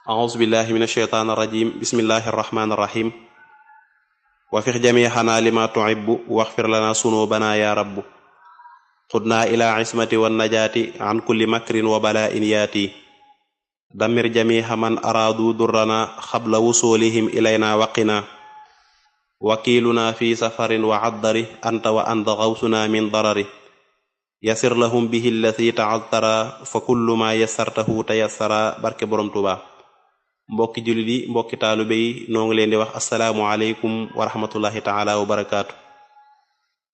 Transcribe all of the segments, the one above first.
أعوذ بالله من الشيطان الرجيم بسم الله الرحمن الرحيم وفق جميعنا لما تعب واغفر لنا ذنوبنا يا رب خذنا إلى عصمة والنجاة عن كل مكر وبلاء ياتي دمر جميع من أرادوا ضرنا قبل وصولهم إلينا وقنا وكيلنا في سفر وعذر أنت وأنت غوثنا من ضرر يسر لهم به الذي تعذر فكل ما يسرته تيسر barke Borom Tuuba mbokki jullit yi mbokki taalibe yi noo ngi leen di wax asalaamualeykum wa rahmatullahi taala wa barakaatu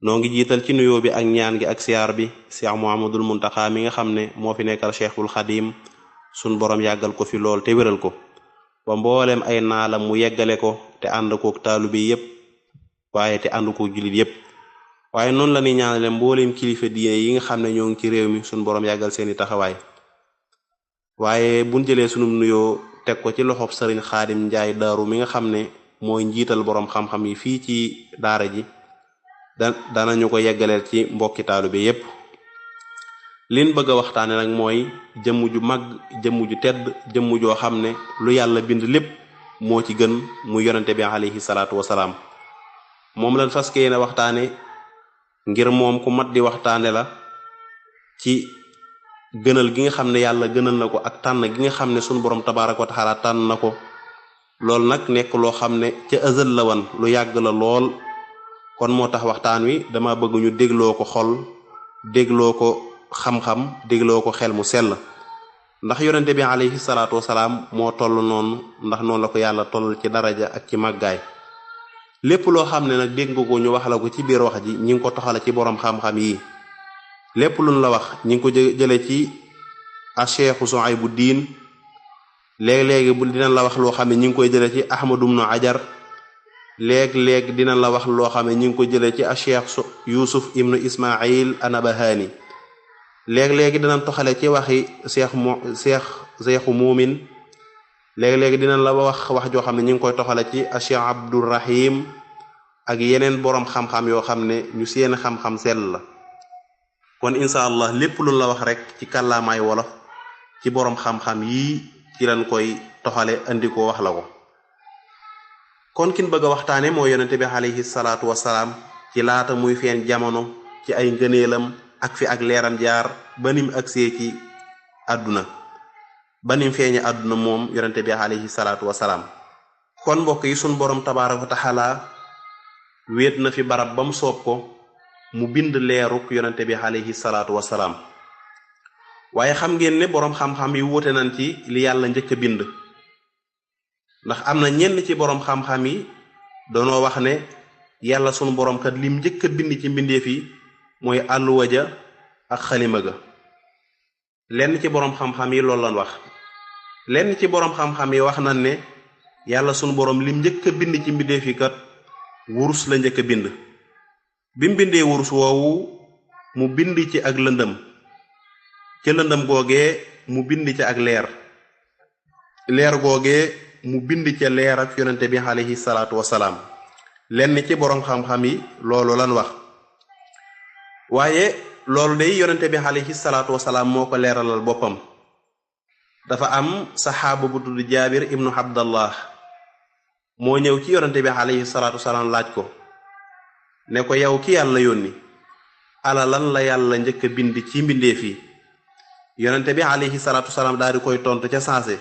noo ngi jiital ci nuyoo bi ak ñaan gi ak siyaar bi Cheikh Mouhamadoul Mountakha mi nga xam ne moo fi nekkal Cheikhul Khadim sun borom yàggal ko fi lool te wéral ko ba mboolem ay naalam mu yeggale ko te ànd kook taalibe yépp waaye te ànd kook jullit yépp waaye noonu la ñuy ñaanale mboolem kilifa diine yi nga xam ne ñoo ngi ci réew mi sun borom yàggal seeni taxawaay waaye buñ jëlee sunum nuyoo teg ko ci loxob sëriñ Xaadim Njaay daaru mi nga xam ne mooy njiital boroom xam-xam yi fii ci daara ji danañu ko yeggaleel ci mbokki taalibe yépp liñ bëgg a waxtaane nag mooy jëmm ju mag jëmm ju tedd jëmm joo xam ne lu yàlla bind lépp moo ci gën mu yonente bi alayhi salaatu wasalaam moom lañ fas yéene waxtaane ngir moom ku mat di waxtaane la ci gënal gi nga xam ne yàlla gënal na ko ak tànn gi nga xam ne sunu borom tabaaraka wa taala tànn na ko loolu nag nekk loo xam ne ca ëzal la wan lu yàgg la lool kon moo tax waxtaan wi dama bëgg ñu dégloo ko xol dégloo ko xam-xam dégloo ko xel mu sell ndax yonente bi alayhi salaatu wasalaam moo toll noonu ndax noonu la ko yàlla toll ci daraja ak ci màggaay lépp loo xam ne nag dégg nga ko ñu wax la ko ci biir wax ji ñi ngi ko toxale ci borom xam-xam yi lépp luñ la wax ñi ngi ko jële ci a Cheikhu Suhaybu Diin léeg-léegi bu dinañ la wax loo xam ne ñi ngi koy jële ci Ahmadu ibnu Ajar léeg-léeg dinañ la wax loo xam ne ñi ngi ko jële ci a Cheikh Yusuf ibnu Ismail Anabahani léeg-léegi dinañ toxale ci waxi Cheikhu Muumin léegi-léegi dinañ la wax joo xam ne ñu ngi koy toxale ci a Cheikh Abdourahim ak yeneen boroom xam-xam yoo xam ne ñu seen xam-xam sell la kon incha allah lépp lu la wax rek ci kàllaamaay wolof ci boroom xam-xam yii ci lañ koy toxale andi ko wax la ko kon kin bëgg a waxtaane moo yonente bi alayhi salaatu wasalaam ci laata muy feeñ jamono ci ay ngëneelam ak fi ak leeram jaar ba nim agsee ci àdduna ba nim feeñe àdduna moom yonente bi alayhi salaatu wasalaam kon mbokk yi sun borom tabaaraka wa taala wéet na fi barab ba mu soob ko mu bind leeruk yonente bi alayhi salaatu wasalaam waaye xam ngeen ne boroom xam-xam yi wuute nañ ci li yàlla njëkk a bind ndax am na ñenn ci boroom xam-xam yi doonoo wax ne yàlla sunu boroom kat lim njëkk a bind ci mbindeef yi mooy àlluwa ja ak xalima ga lenn ci boroom xam-xam yi loolu lañ wax lenn ci boroom xam-xam yi wax nañ ne yàlla sunu boroom lim njëkk a bind ci mbindeef yi kat wurus la njëkk a bind bi mu bindee wurus woowu mu bind ci ak lëndëm ca lëndëm googee mu bind ci ak leer googee mu bind ca leer ak yonente bi alayhi salaatu wasalaam lenn ci boroom xam-xam yi loolu lan wax waaye loolu day yonente bi alayhi salaatu wasalaam moo ko leeralal boppam dafa am saxaaba bu tudd Jaabir ibnu Abdallah moo ñëw ci yonente bi alayhi salaatu wasalaam laaj ko ne ko yow ki yàlla yónni ala lan la yàlla njëkk a bind ci mbindeef yi yonente bi alayhi salaatu wasalaam daal di koy tontu ca saase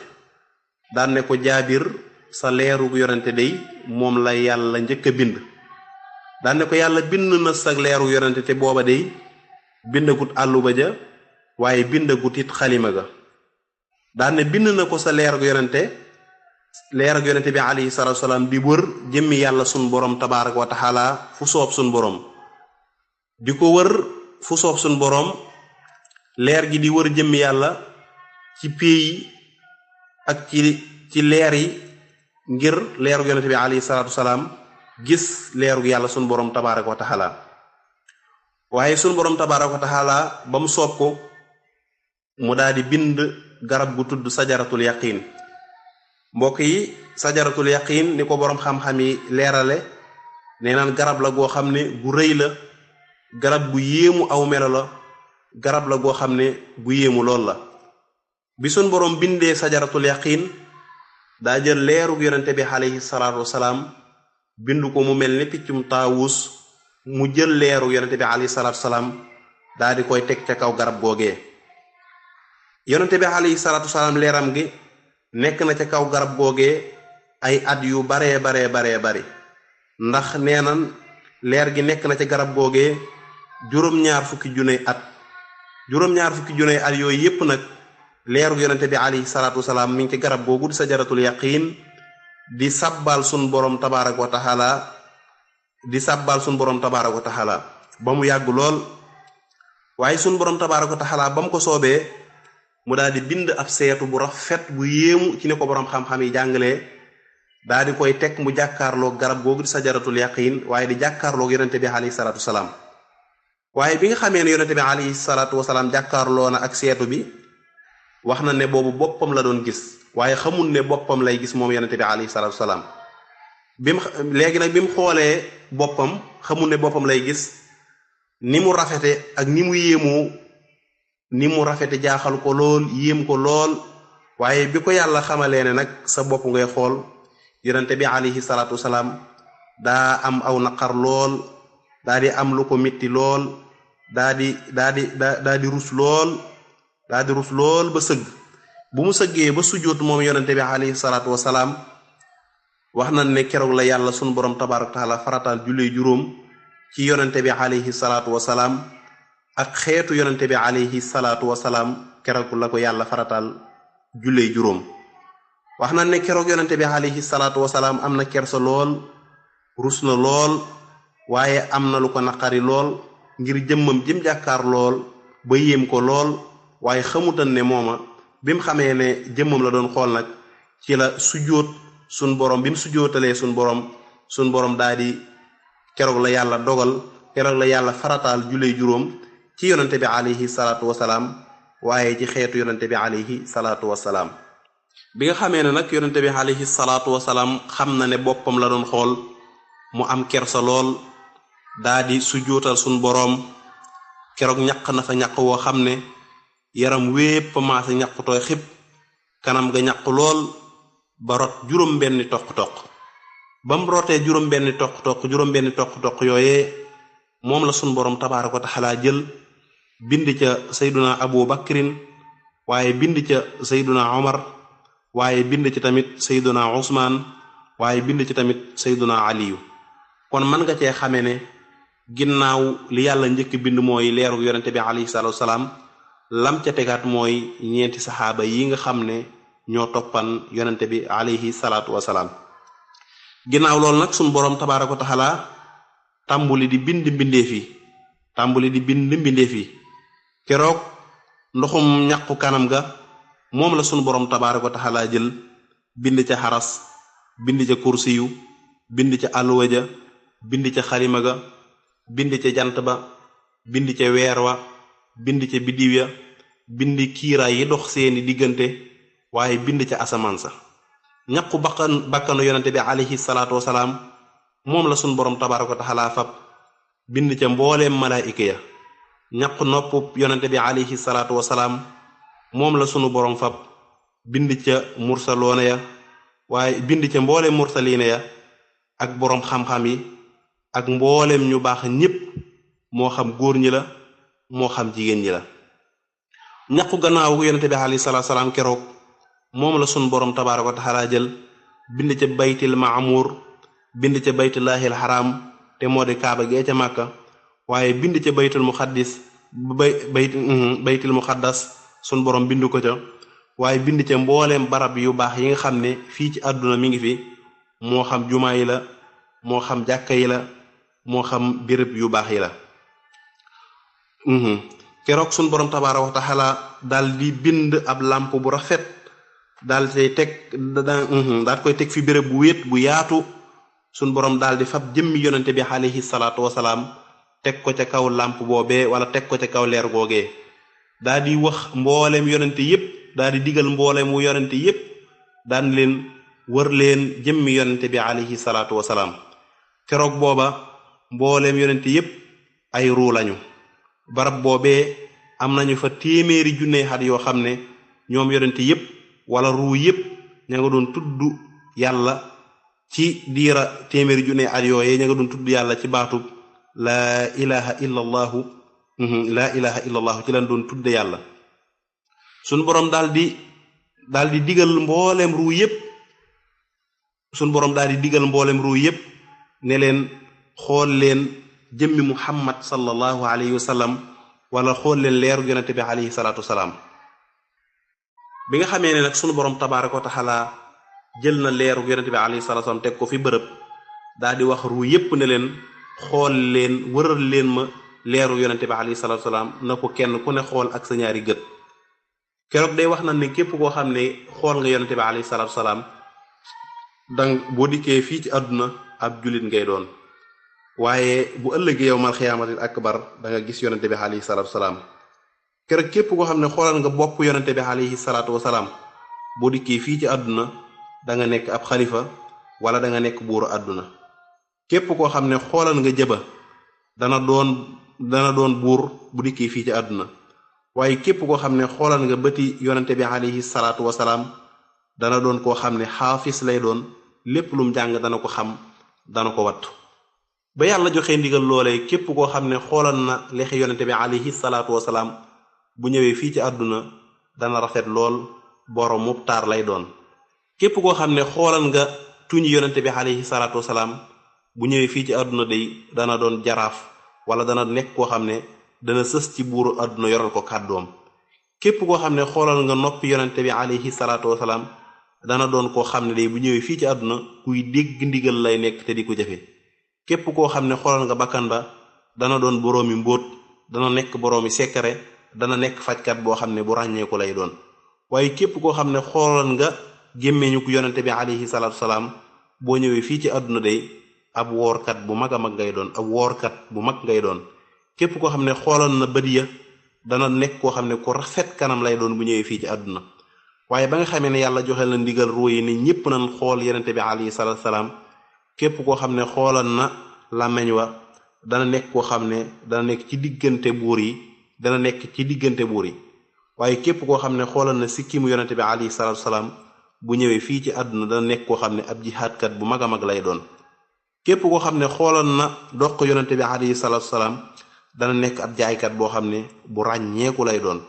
daan ne ko Jaabir sa leeru yonente day moom la yàlla njëkk a bind daan ne ko yàlla bind na sa leeru yonente te booba day bindagut àlluba ja waaye bindagut it xalima ga daan ne bind na ko sa leeru yonente bi alayhi salaatu wasalaam di wër jëmmi yàlla sun borom tabaaraka wa taala fu soob sun borom di ko wër fu soob sun borom leer gi di wër jëmmi yàlla ci pays ak ci leer yi ngir leeru yonente bi alayhi salaatu wasalaam gis leeru yàlla sun borom tabaaraka wa taala waaye sun borom tabaaraka wa taala ba mu soob ko mu daal di bind garab gu tudd sajaratul yaqin mbokk yi sajaratul yaqin ni ko boroom xam-xam yi leerale nee naan garab la goo xam ne gu rëy la garab gu yéemu aw melo la garab la goo xam ne gu yéemu lool la bi sun boroom bindee sajaratul yaqin daa jël leerug yonente bi alayhi salaatu wasalaam bindu ko mu mel ni piccum taawus mu jël leerug yonente bi alayhi salaatu wasalaam daa di koy teg ca kaw garab googee yonente bi alayhi salaatu wasalaam leeram gi nekk na ca kaw garab googee ay at yu baree bari ndax nee nan leer gi nekk na ca garab googee juróom-ñaar fukki juney at yooyu yépp nag leeru yonente bi alayhi salaatu wasalaam mi ngi ci garab googu di sajaratul yaqiin di sabbal sun borom tabaaraka wa taala ba mu yàgg lool waaye sun borom tabaaraka wa taala ba mu ko soobee mu daal di bind ab seetu bu rafet bu yéemu ci ne ko borom xam-xam yi jàngalee daal di koy teg mu jàkkaarloog garab googu di sajaratul yaqiin waaye di jàkkaarloog yonente bi alayhi salaatu wasalaam waaye bi nga xamee ne yonente bi alayhi salaatu wasalaam jàkkaarloo na ak seetu bi wax na ne boobu boppam la doon gis waaye xamul ne boppam lay gis moom yonente bi alayhi salaatu wasalaam léegi nag bi mu xoolee boppam xamul ne boppam lay gis ni mu rafete ak ni mu yéemoo ni mu rafete jaaxal ko lool yéem ko lool waaye bi ko yàlla xamalee ne nag sa bopp ngay xool yonente bi alayhi salaatu wasalaam daa am aw naqar lool daa di am lu ko mitti lool daa di rus lool ba sëgg bu mu sëggee ba sujjóot moom yonente bi alayhi salaatu wasalaam wax na ne keroog la yàlla sunu borom tabaaraka taala farataal julli juróom ci yonente bi alayhi salaatu wasalaam ak xeetu yonente bi alayhi salaatu wasalaam keroog la ko yàlla farataal julli juróom wax na ne keroog yonente bi alayhi salaatu wasalaam am na kersa lool rus na lool waaye am na lu ko naqari lool ngir jëmmam jëm jàkkaar lool ba yéem ko lool waaye xamutan ne mooma bi mu xamee ne jëmmam la doon xool nag ci la sujjóot sun borom bi mu sujjóotalee sun borom daa di keroog la yàlla dogal keroog la yàlla farataal julli juróom ci yonente bi alayhi salaatu wasalaam waaye ci xeetu yonente bi alayhi salaatu wasalaam bi nga xamee ne nag yonente bi alayhi salaatu wasalaam xam na ne boppam la doon xool mu am kersa lool daa di sujjóotal sun boroom keroog ñaq na fa ñaq woo xam ne yaram wépp maase ñaq tooy xib kanam ga ñaq lool ba rot juróom-benni toq-toq ba mu rotee juróom-benni toq-toq yooyee moom la sun boroom tabaaraka wa taala jël bind ca sayduna abu bakrin waaye bind ca sayduna omar waaye bind ci tamit sayduna usmaan waaye bind ci tamit sayduna aliyu kon mën nga cee xamee ne ginnaaw li yàlla njëkk bind mooy leeru yonente bi alayhi salaatu wasalaam lam ca tegaat mooy ñeenti saxaaba yi nga xam ne ñoo toppan yonente bi alayhi salaatu wasalaam ginnaaw loolu nag suñu boroom tabaaraka wa taala tàmbuli di bind mbindeef yi keroog ndoxum ñaqu kanam ga moom la suñu boroom tabaaraka wa taala jël bind ca xaras bind ca kursiyu bind ca alluwa ja bind ca xalima ga bind ca jant ba bind ca weer wa bind ca biddiw ya bind kiiraay yi dox seeni diggante waaye bind ca asamaan sa ñaqu bakkanu yonente bi alayhi salaatu wasalaam moom la sun borom tabaaraka wa taala fab bind ca mbooleem malaayika ya ñaqu nopp yonente bi alayhi salaatu wasalaam moom la sunu borom fab bind ca mursaloona ya waaye bind ca mbooleem mursaliina ya ak borom xam-xam yi ak mbooleem ñu baax ñépp moo xam góor ñi la moo xam jigéen ñi la ñaqu gannaaw yonente bi alayhi salaatu wasalaam keroog moom la sun borom tabaaraka wa taala jël bind ca baytil maamur bind ca baytullahil haram te moo di kaaba gee ca màkka waaye bind ca baytul muqaddis baytul muqaddas sun borom bind ko ca waaye bind ca mbooleem barab yu baax yi nga xam ne fii ci àdduna mi ngi fi moo xam jumaa yi la moo xam jàkka yi la moo xam béréb yu baax yi la keroog sun borom tabaaraka wa taala daal di bind ab làmp bu rafet daal koy teg fi béréb bu wéet bu yaatu sun borom daal di fab jëmmi yonente bi alayhi salaatu wasalaam teg ko ca kaw làmp boobee wala teg ko ca kaw leer googee daal di wax mbooleem yonente yépp daal di digal mbooleem wu yonente yépp daan leen wër leen jëmmi yonente bi alayhi salaatu wasalaam keroog booba mbooleem yonente yépp ay ruu lañu barab boobee am nañu fa téeméeri junne xat yoo xam ne ñoom yonente yépp wala ruu yépp ña nga doon tudd yàlla ci diira téeméeri junne at yooyee ña nga doon tudd yàlla ci baatub laa ilaha illa allahu laa ilaha illa allahu ci lañ doon tudde yàlla. suñ boroom daal di digal mboolem ruu yépp suñ boroom daal di digal mboolem ruu yépp ne leen xool leen jëmmi muhammad sallallahu alayhi wa sallam wala xool leen leeru yonente bi alayhi salaatu wasalaam. bi nga xamee ne nag sunu borom tabaaraka wa taala jël na leeru yonente bi alayhi salaatu wasalaam teg ko fi bërëb daal di wax ruu yépp ne leen xool leen wëral leen ma leeru yonente bi alayhi salaatu wasalaam na ko kenn ku ne xool ak sa ñaari gët. keroog day wax na ne képp koo xam ne xool nga yonente bi alayhi salaatu wasalaam dang boo dikkee fii ci àdduna ab julit ngay doon, waaye bu ëllëgee yawmal xiyaamatil akbar da nga gis yonente bi alayhi salaatu wasalaam. keroog képp koo xam ne xoolal nga bopp yonente bi alayhi salaatu wasalaam boo dikkee fii ci àdduna da nga nekk ab xalifa wala da nga nekk buuru àdduna. képp koo xam ne xoolal nga jëba dana doon buur bu dikkee fii ci àdduna, waaye képp koo xam ne xoolal nga bëti yonente bi alayhi salaatu wasalaam dana doon koo xam ne xaafis lay doon, lépp lum jàng dana ko xam dana ko wattu. ba yàlla joxe ndigal loolee képp koo xam ne xoolal na lexi yonente bi alayhi salaatu wasalaam bu ñëwee fii ci àdduna dana rafet lool, borom mu taar lay doon. képp koo xam ne xoolal nga tuñi yonente bi alayhi salaatu wasalaam bu ñëwee fii ci àdduna day dana doon jaraaf wala dana nekk koo xam ne dana sës ci buuru àdduna yoral ko kàddoom. képp koo xam ne xoolal nga noppi yonente bi alayhi salaatu wasalaam dana doon koo xam ne day bu ñëwee fii ci àdduna kuy dégg ndigal lay nekk te di ko jëfe. képp koo xam ne xoolal nga bakkan ba dana doon boroomi mbóot, dana nekk boroomi sekkare, dana nekk fajkat boo xam ne bu ràññeeku lay doon. waaye képp koo xam ne xoolal nga gémmeñu ko yonente bi alayhi salaatu wasalaam boo ñëwee fii ci àdduna day ab woorkat bu mag a mag ngay doon, ab woorkat bu mag ngay doon. képp koo xam ne xoolal na bët ya dana nekk koo xam ne ku rafet kanam lay doon bu ñëwee fii ci àdduna. waaye ba nga xamee ne yàlla joxe na ndigal ruu yi ne ñépp nañ xool yonente bi alayhi salaatu wasalaam képp koo xam ne xoolal na làmmeñ wa dana nekk koo xam ne dana nekk ci diggante buur yi. waaye képp koo xam ne xoolal na sikkimu yonente bi alayhi salaatu wasalaam bu ñëwee fii ci àdduna dana nekk koo xam ne ab jihaadkat bu mag a mag lay doon. képp koo xam ne xoolal na doq yonente bi alayhi salaatu wasalaam dana nekk ab jaaykat boo xam ne bu ràññeeku lay doon.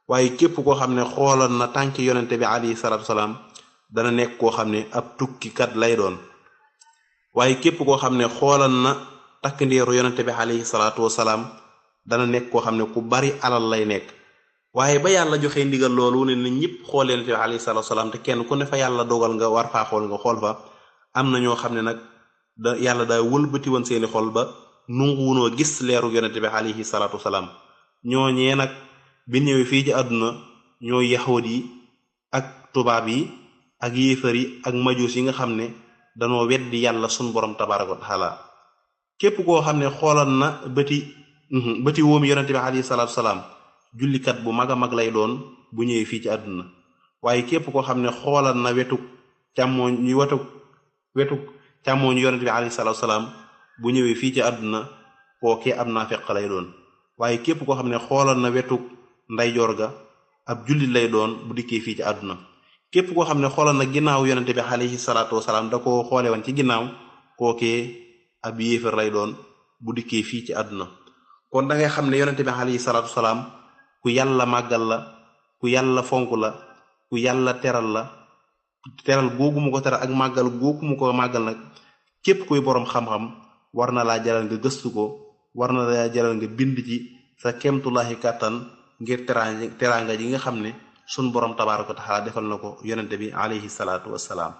waaye képp koo xam ne xoolal na tànk yonente bi alayhi salaatu wasalaam dana nekk koo xam ne ab tukkikat lay doon. waaye képp koo xam ne xoolal na takk ndeeru yonente bi alayhi salaatu wasalaam dana nekk koo xam ne ku bari alal lay nekk. waaye ba yàlla joxe ndigal loolu ne na ñëpp xool yonente bi alayhi salaatu wasalaam te kenn ku ne fa yàlla dogal nga war faa xool nga xool fa, am na ñoo xam ne nag yàlla daa wëlbati woon seeni xol ba nunguwunoo gis leeru yonente bi alayhi salaatu wasalaam. ñooñee nag bi ñëwee fii ci àdduna ñooy yaxoot yi ak tubaab yi ak yéefar yi ak majuus yi nga xam ne danoo weddi yàlla sun borom tabaaraka wa taala. képp koo xam ne xoolal na bëti wóomi yonente bi alayhi salaatu wasalaam jullikat bu mag a mag lay doon bu ñëwee fii ci àdduna. waaye képp koo xam ne xoolal na wetu càmmooñu yonente bi alayhi salaatu wasalaam bu ñëwee fii ci àdduna kookee ab naafeq lay doon. waaye képp koo xam ne xoolal na wetu ndeyjoor ga ab jullit lay doon bu dikkee fii ci àdduna. képp koo xam ne xoolal na ginnaaw yonente bi alayhi salaatu wasalaam da ko xoole woon ci ginnaaw kookee ab yéefar lay doon bu dikkee fii ci àdduna. kon da ngay xam ne yonente bi alayhi salaatu wasalaam ku yàlla màggal la, ku yàlla fonk la, ku yàlla teral googu mu ko teral ak màggal googu mu ko màggal nag képp kuy boroom xam-xam war na laa jaral nga gëstu ko, war na laa jaral nga bind ci sa kemtulaahi kàttan ngir teraanga ji nga xam ne sun borom tabaaraka wa taala defal na ko yonente bi alayhi salaatu wassalaam.